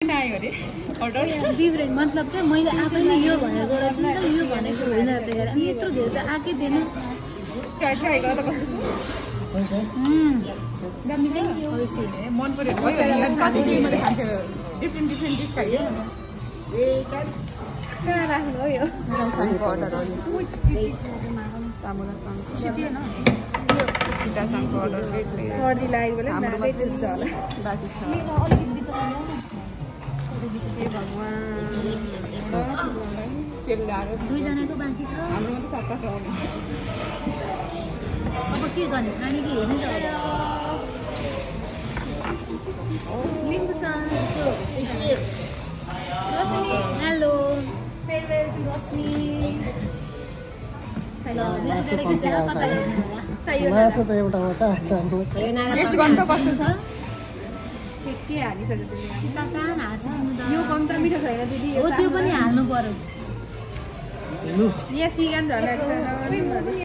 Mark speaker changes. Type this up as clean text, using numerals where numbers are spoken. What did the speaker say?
Speaker 1: different मतलब चाहिँ मैले आफैले यो भनेर गरेको छु नि त यो भनेको होइन चाहिँ अनि यत्रो धेरै त आकै थिएन
Speaker 2: ट्राई गर्दा कस्तो छ दामी छ मन पर्यो कति के मैले खान्छु डिफरेन्ट डिस खायो
Speaker 1: कहाँ राख्नु हो यो
Speaker 2: साङको अर्डर हो यो तामुला साङ सिटी हैन सीता साङको अर्डर
Speaker 1: सर्दी लाग्यो भने नाकै त्यस्तो होला
Speaker 2: बाकी छ
Speaker 1: लिनु अलिकति बिचमा ल्याउनु
Speaker 2: हे भगवान सेल ल्याएर
Speaker 1: दुई जनाको बाँकी छ
Speaker 2: हाम्रो मात्रै सात आउने
Speaker 1: अब के गर्ने खाने कि हेर्नु त लिनु छ रोशनी हेलो फेयरवेल टु रोशनी
Speaker 3: मासु त एउटा मात्र
Speaker 2: टेस्ट गर्नु त कस्तो छ
Speaker 1: के हालिसक्यो तिमीले यो कम त मिठो छैन दिदी हो त्यो पनि हाल्नु पर्यो यहाँ चिकन झर्छ